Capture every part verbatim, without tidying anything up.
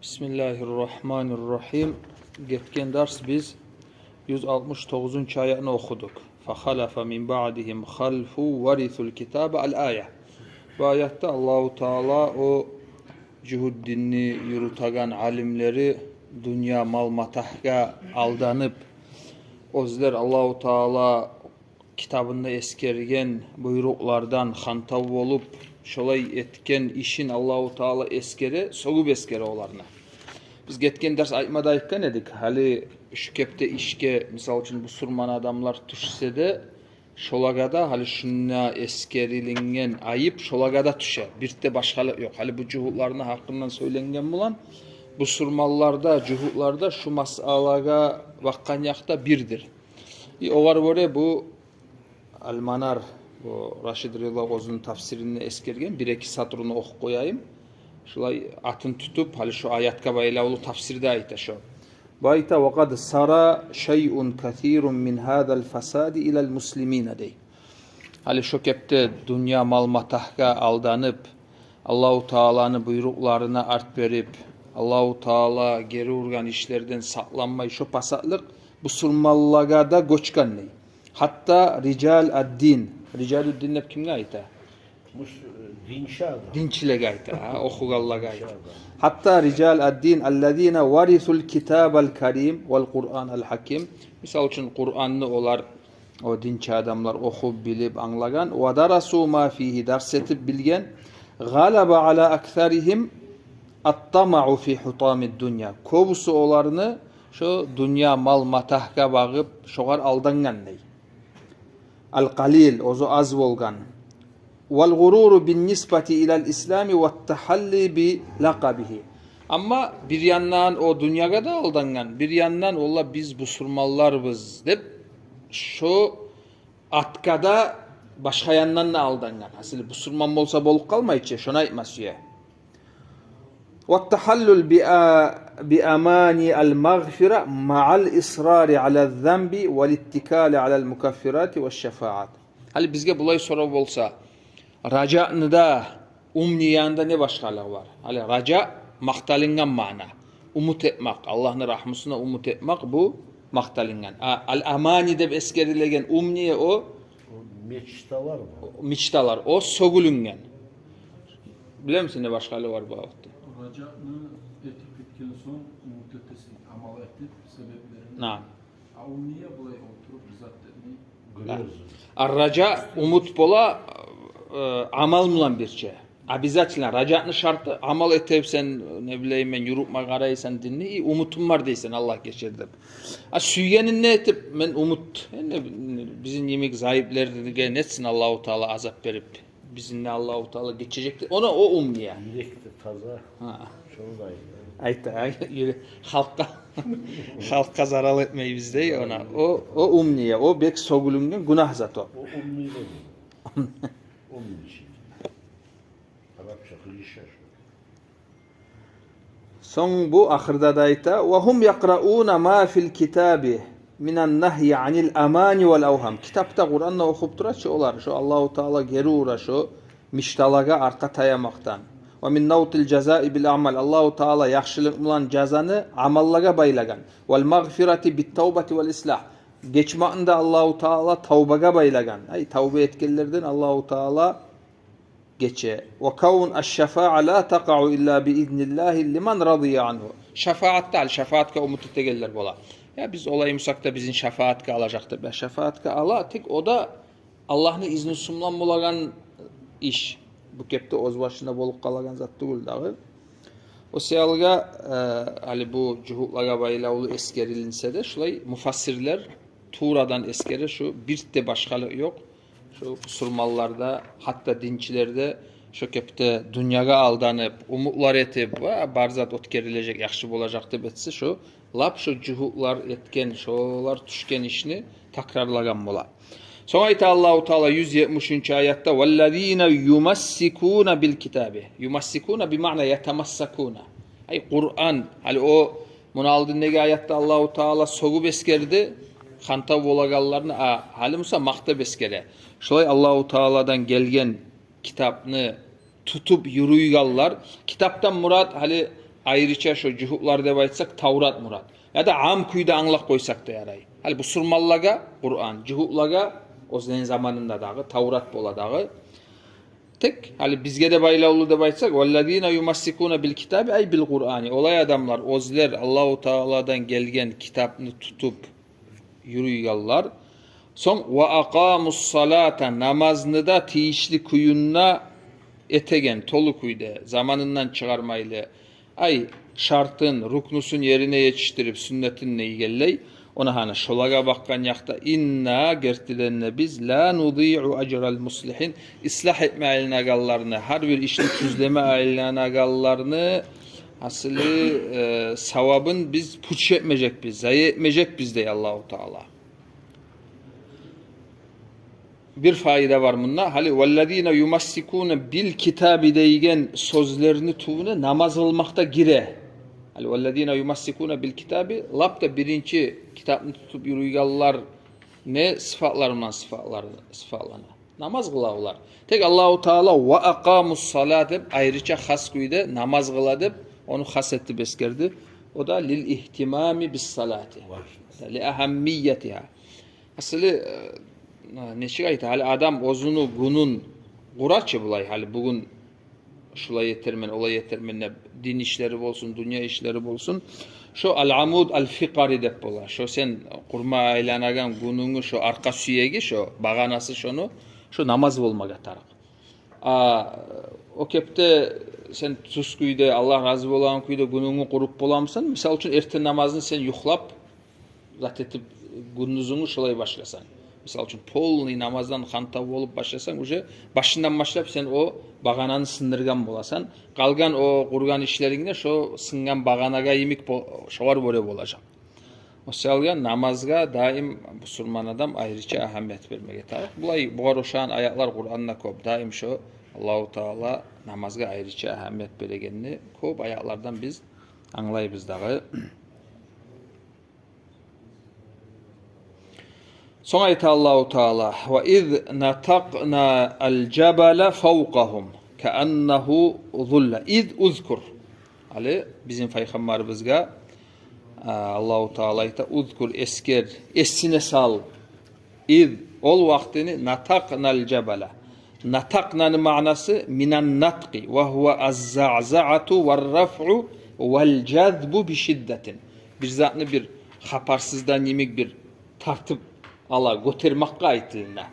Бисмиллагьи ррагьмани ррагьим. Гетген дарс биз юз алтмыш тогъузунчу аятны охудукъ. «Фахалафа мин баъдигьим халфун варисул китаба», ал-ая. Бу аятда Аллагьу Таала о жугьут динни юрютеген алимлери дюнья мал-матагьгъа алданып, оьзлер Аллагьу Таала китабында эсгерген буйрукълардан хантав болуп, шолай этген ишин Аллагьу Таала эсгере, сёгюп эсгере оланы. Биз гетген дарс айтма да айтгъан эдик, гьали шу кепде ишге, мисал учун, бусурман адамлар тюшсе де, шолагъа да гьали шунда эсгерилинген айып шолагъа да тюше. Бир де башгъалыкъ ёкъ. Гьали бу жугьутланы гьакъындан сёйленген булан бусурманлар да, жугьутлар да шу масъалагъа бакъгъан якъда бирдир. И огъар гёре бу Ал-Манар, бу Рашид Риза оьзюню тафсиринде эсгерген, бир-эки сатруну охуп къояйым. Шулай атын тутуп, гьали шу аятгъа байлавлу тафсирде айта шу. Бу айта: «Ва къад сара шайъун касирун мин гьазал фасади илал муслимина», — дей. Гьали шу кепде дюнья мал-матагьгъа алданып, Аллагьу Тааланы буйрукъларына арт берип, Аллагьу Таала гери ургъан ишлерден сакъланмай, шу пасатлыкъ бусурманлагъа да гёчген дей. Гьатта рижал ад-дин. Рижалуддин деп кимге айта? Мус-, динчи адам. Динчилеге айта, гьа, охугъанлагъа айта. Динчи адам. Гьатта рижал ад-дин аллазина варисул китабал карим вал Къуръанал гьаким. Мисал учун, Къуръанны олар, о динчи адамлар охуп, билип, англагъан. Ва дарасу ма фигьи, дарс этип билген. Гъалаба ала аксаригьим ат-тамаъу фи гьутамид дунья. Кёбюсю оланы шу дюнья мал-матагьгъа багъып, шогъар алдангъан дей. Ал-къалил, оьзю аз болгъан. Вал гъуруру бин нисбати илал ислами ват тагьалли би лакъабигьи. Амма бир яндан о дюньягъа да алдангъан, бир яндан, валлагь, биз бусурманларбыз деп, шу атгъа да башгъа яндан да алдангъан. Гьасили, бусурман болса болуп къалмай чы, шону айтма сюе. Ват тагьаллул би а-, би амани ал-магъфира маъал исрари ала занби вал иттикали алал мукаффирати ваш шафаат. Гьали бизге булай сорав болса, ражаны да, умнияны да не башгъалыгъы бар? Гьали ража — макъталынгъан маъна. Умут этмек, Аллагьны рагьмусуна умут этмек, бу макъталынгъан. А ал-амани деп эсгерилеген умния — о мечталар бар. Мечталар, о сёгюлюнген. Билемисен не башгъалыгъы бар бу гьакъда? Ражаны этип битген сонг, умут этесен, амал этип, себеплерин. Наам. А умния — булай олтуруп, бир зат этмей. Гёресен. А ража — умут бола, э, амал булан бирче. Обязательно ражаны шарты — амал этесен, не билейим мен, юрютме къарайсан динни, и умутум бар дейсен, Аллагь гечер деп. А сюйгенин не этип, мен умут, энни бизин йимик зайыпларгъа не этсин Аллагьу Таала азап берип, бизин де Аллагьу Таала гечежек деп. Она о умния. Юрек де таза. Гьа. Шону да айта. Айта, ай, юре-, халкъгъа, халкъгъа зарал этмейбиз дей она. О, о умния, о бек сёгюлюнген гюнагь зат о. О умния. Умния. Арапча къыйышгъан шу. Сонг бу ахырда да айта: «Ва гьум якърауна ма фил китаби минан нагьйи анил амани вал авгьам». Китапда, Къуранда охуп тура чы олар, шо Аллагьу Таала гери ура шо мечталагъа аркъа таямакъдан. «Ва мин навтил жазаи бил амал». Аллагьу Таала яхшылыкъ булан жазаны амаллагъа байлагъан. «Вал магъфирати бит тавбати вал ислагь». Гечмекни де Аллагьу Таала тавбагъа байлагъан. Ай, тавба этгенлерден Аллагьу Таала гече. «Ва кавну аш-шафаа ла такъау илла би изниллагьи лиман радия ангьу». Шафаат да, ал шафаатгъа умут этегенлер бола. Я биз олай бусакъ да бизин шафаатгъа алажакъ деп. Я шафаатгъа ала, тек о да Аллагьны изнусу булан болагъан иш. Бу кепде оьз башына болуп къалагъан зат тюгюл дагъы. О саялгъа, э, гьали бу жугьутлагъа байлавлу эсгерилинсе де, шулай муфассирлер турадан эсгере, шу бир де башгъалыкъ ёкъ. Шу бусурманлар да, гьатта динчилер де шо кепде дюньягъа алданып, умутлар этип, ва бар зат оьтгерилежек, яхшы болажакъ деп этсе, шу лап шо жугьутлар этген, шолар тюшген ишни такрарлагъан бола. Сонг айта Аллагьу Таала юз етмишинчи аятда: «Валлазина юмассикуна бил китаби». Юмассикуна би маъна ятамассакуна. Ай, Къуран, гьали о муну алдындагъы аятда Аллагьу Таала сёгюп эсгерди, хантав болагъанланы, а гьали буса макътап эсгере. Шолай Аллагьу Тааладан гелген китапны тутуп юрюйгенлер. Китапдан мурат гьали Айрыча шо жугьутлар деп айтсакъ, Таврат мурат. Яда ам кюйде англап къойсакъ да ярай. Гьали бусурманлагъа Къуран, жугьутлагъа оьзлени заманында дагъы Таврат бола дагъы. Тек гьали бизге де байлавлу деп айтсакъ, «Валлазина юмассикуна бил китаби», ай, бил Къурани. Олай адамлар, оьзлер Аллагьу Тааладан гелген китапны тутуп юрюйгенлер. Сонг, «ва акъамус салата», намазны да тийишли кюйюнде этеген, толу кюйде, заманындан чыгъармайлы. Ай, шартын, рукнусун ерине етишдирип, сюннетин нейгенлей. Она гьана шолагъа бакъгъан якъда, «инна», гертиден де биз, «ла нудиъу ажрал муслигьин», ислах этме айланагъанланы, гьар бир ишни тюзлеме айланагъанланы, асылы, э, савабын биз пуч этмежекбиз, зая этмежекбиз, дей Аллагьу Таала. Бир пайда бар мунда. Гьали «валлазина юмассикуна бил китаби» дейген сёзлени тюбюне намаз къылмакъ да гире. Гьали «валлазина юмассикуна бил китаби» лап да биринчи китапны тутуп юрюйгенлер не сыфатлар булан сыфатлар, сыфатлана? Намаз къыла олар. Тек Аллагьу Таала «ва акъамус салат» деп, айрыча хас кюйде намаз къыла деп, ону хас этип эсгерди. О да «лил ихтимами бис салати», «ли агьаммиятигьа». Асылы, э, нечик айта, гьали адам оьзюню гюнюн къура чы булай, гьали бугюн шулай этермен, олай этермен деп, дин ишлери болсун, дюнья ишлери болсун. Шо ал-амуд ал-фикъари деп бола. Шо сен къурма айланагъан гюнюнгню шо аркъа сюеги, шо багъанасы шону, шо намаз болмагъа тарыкъ. А о кепде сен тюз кюйде, Аллагь рази болагъан кюйде гюнюнгню къуруп боламысан? Мисал учун, эртен намазны сен юхлап, зат этип, гюндюзюнгню шолай башласанг, мисал учун, полный намаздан хантав болуп башласанг, уже башындан башлап сен о багъананы сындыргъан боласан. Къалгъан о къургъан ишлерингде шо сынгъан багъанагъа йимик бо-, шогъар гёре болажакъ. О саялгъа намазгъа даим бусурман адам айрыча агьамият бермеге тарыкъ. Булай, бугъар ошагъан аятлар Къуранда кёп. Даим шо Аллагьу Таала намазгъа айрыча агьамият берегенни кёп аятлардан биз англайбыз дагъы. Сонг айта Аллагьу Таала: «Ва из натакъна ал-жабала фавкъагьум кааннагьу зулла». Из узкур. Гьали бизин пайхаммарыбызгъа, а, Аллагьу Таала айта: «Узкур, эсгер, эсине сал». Из, ол вакътини, натакъна ал-жабала. Натакънаны маънасы минан-наткъи, ва гьува аз-заъзаъату вар-рафъу вал-жазбу бишиддатин. Бир затны бир хабарсыздан йимик бир тартып ала, гётермекге айтыла.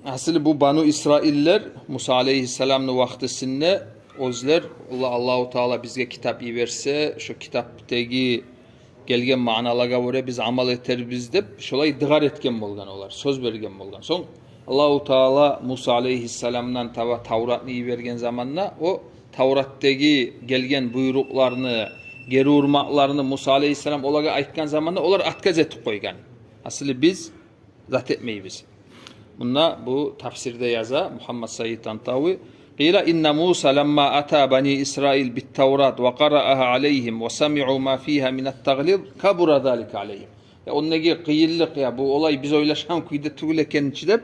Асылы бу Бану Исраиллер Муса алейгьиссаламны вакътисинде оьзлер, Алла-, Аллагьу Таала бизге китап йиберсе, шо китапдагъы гелген маъналагъа гёре биз амал этербиз деп, шолай дыгъар этген болгъан олар, сёз берген болгъан. Сонг Аллагьу Таала Муса алейгьиссаламдан таба Тавратны йиберген заманда, о Тавратдагъы гелген буйрукъланы, гери урмакъланы Муса алейгьиссалам олагъа айтгъан заманда, олар отказ этип къойгъан. Асылы биз зат этмейбиз. Мунда бу тафсирде яза Мугьаммад Саид Тантави: «Къила инна Муса ламма ата бани Исраил бит-Таврат ва къараагьа алейгьим ва самиъу ма фигьа минат-тагълиз кабура залика алейгьим». Я, ондагъы къыйынлыкъ, я, бу олай биз ойлашгъан кюйде тюгюл экен чи деп,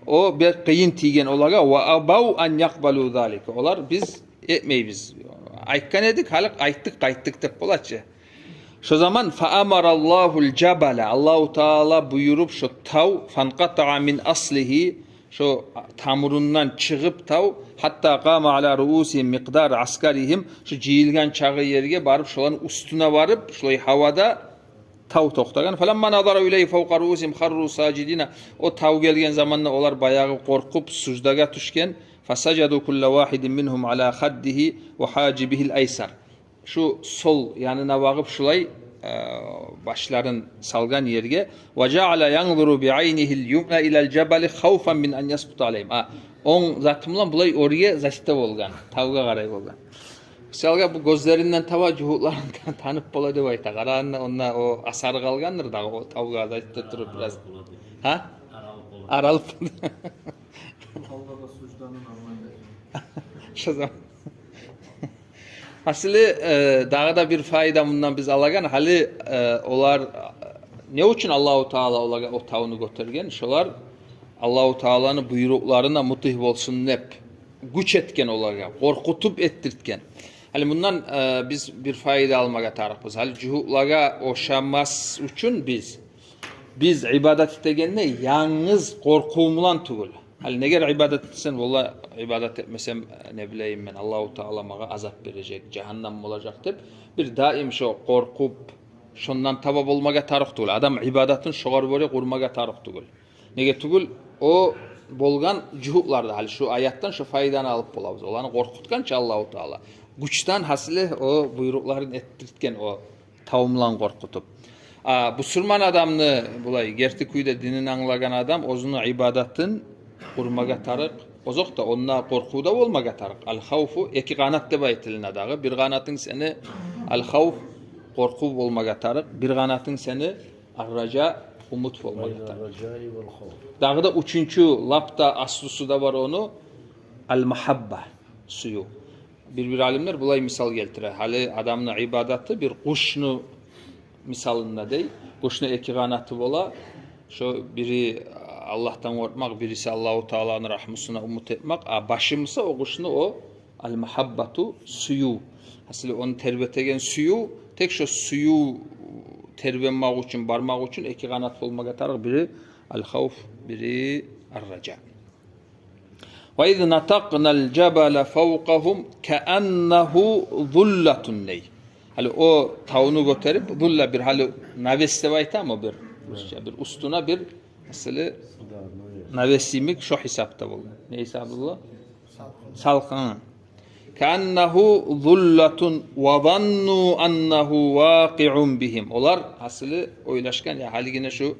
о бек къыйын тийген олагъа. «Ва абав ан якъбалу залика». Олар: «Биз этмейбиз. Айтгъан эдик, гьали къайтдыкъ, къайтдыкъ», — деп бола чы. Шо заман: «Фа амараллагьул-жабала», Аллагьу Таала буюруп, шо тав, «фанкъатаа мин аслигьи», шо тамурундан чыгъып тав, «гьатта къама ала руусигьим микъдар аскаригьим», шо жыйылгъан чагъы ерге барып, шоланы уьстюне барып, шолай гьавада тав токътагъан. «Фаламма назару илейгьи фавкъа руусигьим харру сажидина». О тав гелген заманда олар баягъы къоркъуп суждагъа тюшген. «Фасажаду кулла вагьидин мингьум ала хаддигьи ва гьажибигьил айсар». Шу сол янына багъып шулай, э, башларын салгъан ерге. «Ва жаала янзуру би айнигьил юмна илал-жабали хавфан мин ан яскъута алейгьим». А, онг заты булан булай оьрге зат эте болгъан, тавгъа къарай болгъан. Мисалгъа, бу гёзлеринден таба жугьутларын та-, танып бола деп айта. Къарагъанда, онда о асары къалгъандыр дагъы, о тавгъа зат эте туруп бираз. Гьа? Аралып бола. Аралып бола. Алгъа да сужданы нормально. Шо заман. Асылы, э, дагъы да бир пайда мундан биз алагъан. Гьали, э, олар, э, не учун Аллагьу Таала олагъа о тавну гётерген? Шолар Аллагьу Тааланы буйрукъларына мутигь болсун деп, гюч этген олагъа, къоркъутуп этдиртген. Гьали мундан, э, биз бир пайда алмагъа тарыкъбыз. Гьали жугьутлагъа ошамас учун биз, биз ибадат этегенде янгыз къоркъув булан тюгюл. Гьали негер ибадат этсем, валлагь, ибадат этмесем, не билейим мен, Аллагьу Таала магъа азап бережек, жагьаннам болажакъ деп, бир даим шо къоркъуп, шондан таба болмагъа тарыкъ тюгюл. Адам ибадатын шогъар гёре къурмагъа тарыкъ тюгюл. Неге тюгюл, о болгъан жугьутларда, гьали шу аятдан шу пайданы алып болабыз. Оланы къоркъутгъанча Аллагьу Таала, гючден гьасили о буйрукъларын этдиртген, о тавумлан къоркъутуп. А бусурман адамны, булай герти кюйде динин англагъан адам оьзюню ибадатын къурмагъа тарыкъ. Озокъда, онда къоркъув да болмагъа тарыкъ. Ал-хавфу эки къанат деп айтылына дагъы. Бир къанатынг сени ал-хавф, къоркъув болмагъа тарыкъ. Бир къанатынг сени ар-ража, умут болмагъа тарыкъ. Дагъы да уьчюнчю, лап да аслусу да бар ону, ал-магьабба, сююв. Бир-бир алимлер булай мисал гелтире. Гьали адамны ибадаты бир къушну мисалында дей. Къушну эки къанаты бола. Шо бири Аллагьдан къоркъмакъ, бириси Аллагьу Тааланы рагьмусуна умут этмакъ. А башы буса о къушну о ал-магьаббату, сююв. Гьасили ону тербетеген сююв, тек шо сююв тербенмакъ учун, бармакъ учун эки къанат болмагъа тарыкъ, бири ал-хавф, бири ар-ража. Ва из натакънал жабала фавкъагьум кааннагьу зуллатун дей. Гьали о тавну гётерип, зулла бир, гьали навес деп айтамы бир, русча бир уьстюне бир, гьасили навес йимик, шо гьисапда болгъан. Не гьисабы бола? Салкъын. Кааннагьу зуллатун ва занну аннагьу вакъиун бигьим. Олар гьасили ойлашгъан, я гьалигине шу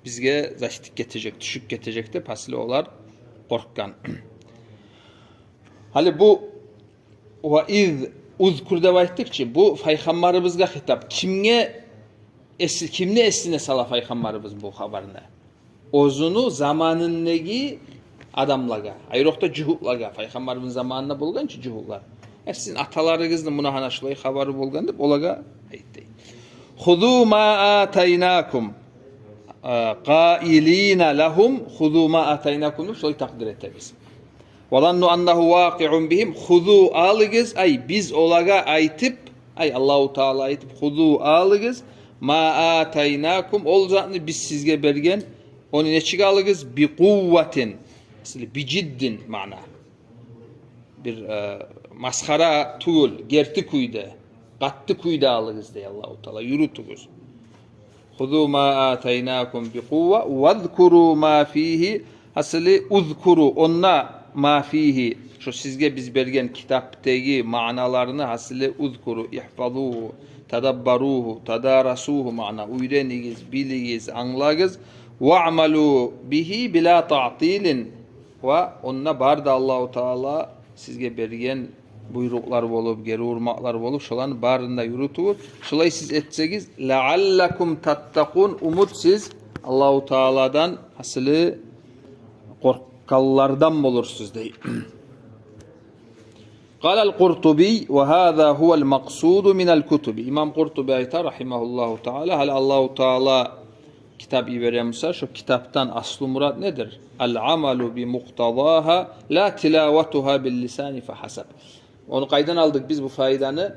бизге зачтик гетежек, тюшюп гетежек деп, гьасили олар къоркъгъан. Гьали бу ва из узкур деп айтдыкъ чы, бу пайхаммарыбызгъа хитап. Кимге эс-, кимни эсине сала пайхаммарыбыз бу хабарны? Оьзюню заманындагъы адамлагъа, айрокъда жугьутлагъа, пайхаммарыбызны заманында болгъан чы жугьутлар. Э, сизин аталарыгъызны муна гьана шулай хабары болгъан деп, олагъа айтды. Хузу ма атайнакум, э, къаилина лагьум, хузу ма атайнакум деп шулай такъдир этебиз. Ва занну аннагьу вакъиун бигьим, хузу, алыгъыз, ай, биз олагъа айтып, ай, Аллагьу Таала айтып, хузу, алыгъыз, ма атайнакум, ол затны биз сизге берген, ону нечик алыгъыз, би къувватин, асли би жиддин маъна. Бир, э, масхара тюгюл, герти кюйде, къатты кюйде алыгъыз дей Аллагьу Таала, юрютюгюз. Хузу ма атайнакум би къувва, вазкуру ма фигьи, гьасили узкуру, онда ма фигьи, шо сизге биз берген китапдагъы маъналарны, гьасили узкуру, ихфазугьу, тадаббаругьу, тадарасугьу, маъна, уьйренигиз, билигиз, англагъыз, ваъмалу бигьи била таътилин, ва онда бар да Аллагьу Таала сизге берген буйрукълар болуп, гери урмакълар болуп, шоланы барын да юрютюгюз. Шолай сиз этсегиз, лаъаллакум таттакъун, умут сиз Аллагьу Тааладан, гьасили къоркъгъанлардан болурсуз дей. Къала ал-Къуртуби, ва гьаза гьува ал-макъсуду мин ал-кутуби. Имам Къуртуби айта, рагьимагьуллагьу таала, гьали Аллагьу Таала китап йибере буса, шо китапдан аслу мурат недир? Ал-амалу би мукътазагьа, ла тилаватугьа бил-лисани фагьасаб. Ону къайдан алдыкъ биз бу пайданы?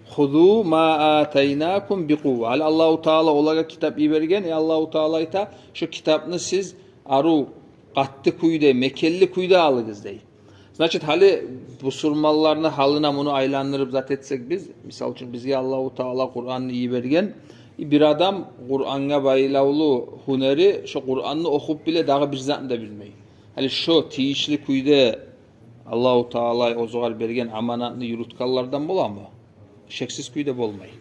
Хузу ма атайнакум би къувва. Гьали Аллагьу Таала олагъа китап йиберген, э, Аллагьу Таала айта, шо китапны сиз арив, къатты кюйде, мекенли кюйде алыгъыз дей. Значит, гьали бусурманланы гьалына муну айландырып зат этсек биз, мисал учун, бизге Аллагьу Таала Къуранны йиберген, и бир адам Къурангъа байлавлу гьюнери, шо Къуранны охуп биле, дагъы бир затны да билмей. Гьали шо тийишли кюйде Аллагьу Таала оьзюгер берген аманатны юрютгенлерден боламы? Шексиз кюйде болмай.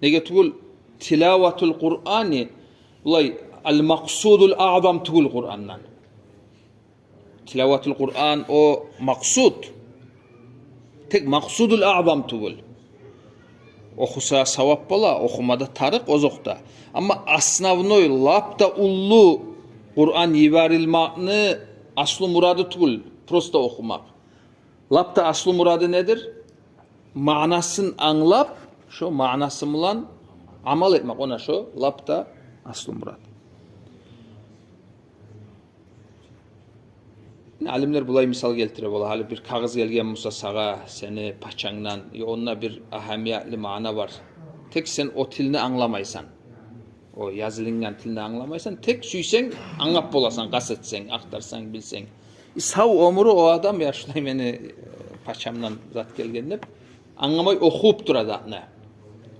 Неге тюгюл, тилаватул Къурани, булай, ал-макъсудул аъзам тюгюл Къурандан. Тилаватул Къуран о макъсуд. Тек макъсудул аъзам тюгюл. Охуса савап бола, охума да тарыкъ озокъда. Амма основной, лап да уллу Къуран йиберилмекни аслу мурады тюгюл просто охумакъ. Лап да аслу мурады недир? Маънасын англап, шо маънасы булан амал этмек. Она шо лап да аслу мурат. Алимлер булай мисал гелтире бола: гьали бир кагъыз гелген буса сагъа сени пачангдан, я онда бир агьамиятлы маъна бар. Тек сен о тилни англамайсан. О язылынгъан тилни англамайсан. Тек сюйсенг, англап боласан, къаст этсенг, ахтарсанг, билсенг. И сав оьмюрю о адам, я шулай мени, э, пачамдан зат гелген деп, англамай охуп тура затны.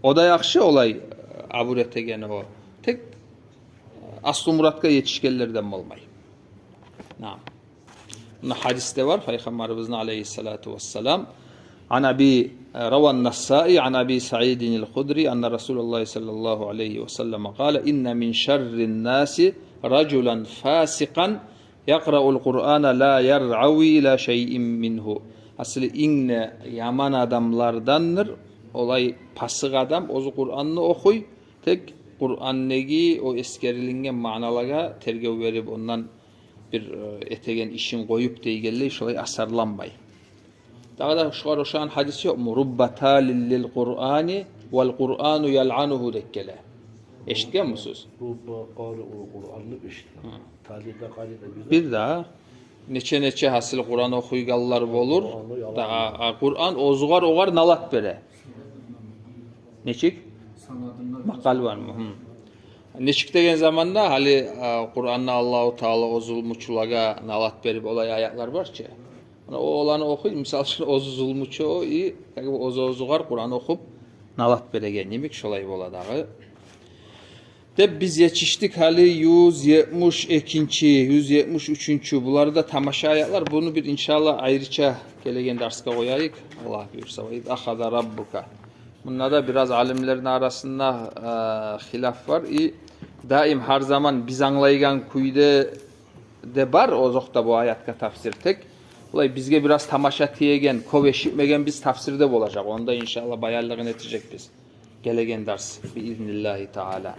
О да яхшы, олай, э, абур этеген о. Тек, э, аслу муратгъа етишгенлерден болмай. Наам. Муна гьадисде бар, Пайхаммарыбызны алейгьиссалату вассалам. عن أبي، روى النسائي عن أبي سعيد الخدري أن رسول الله صلى الله عليه وسلم قال: إن من شر الناس رجلا فاسقا يقرأ القرآن لا يرعوي إلى شيء منه. Асли инг де яман адамлардандыр олай пасыкъ адам, оьзю Къуранны охуй, тек Къурандагъы о эсгерилинген маъналагъа тергев берип, ондан бир, э, этеген ишин къоюп дейгенлей, шолай асарланмай. Дагъы да шугъар ошагъан гьадис ёкъму? رب تال للقرآن والقرآن يلعنه деп геле. Эшитгенмисиз? Рубба къариун, Къуранны эшитген. Гьы. Талида, къарида бир де. Бир де. Нече-нече гьасил Къуран охуйгъанлар болур. Къуранны ялан. Да, а, Къуран оьзюгер огъар налат бере. Нечик? Макъал бармы? Гьы. Нечик деген заманда, гьали, а, Къуранны Аллагьу Таала о зулмучулагъа налат берип, олай аятлар бар чы. Муна о оланы охуй, мисал учун, оьзю зулмучу о, и, как бы, оьзю оьзюгер Къуран охуп, налат береген йимик, шолай бола дагъы. Деп биз етишдик гьали юз етмиш экинчи, юз етмиш уьчюнчю. Булар да тамаша аятлар. Буну бир, иншаллагь, айрыча гелеген дарсгъа къояйыкъ. Аллагь буюрса. وإذ أخذ ربك. Мунда да бираз алимлени арасында, э, хилаф бар. И даим, гьар заман биз англайгъан кюйде де бар, озокъда, бу аятгъа тафсир тек. Булай бизге бираз тамаша тиеген, кёп эшитмеген биз тафсирде болажакъ. Онда, иншаллагь, баянлыгъын этежекбиз гелеген дарс, بإذن الله تعالى.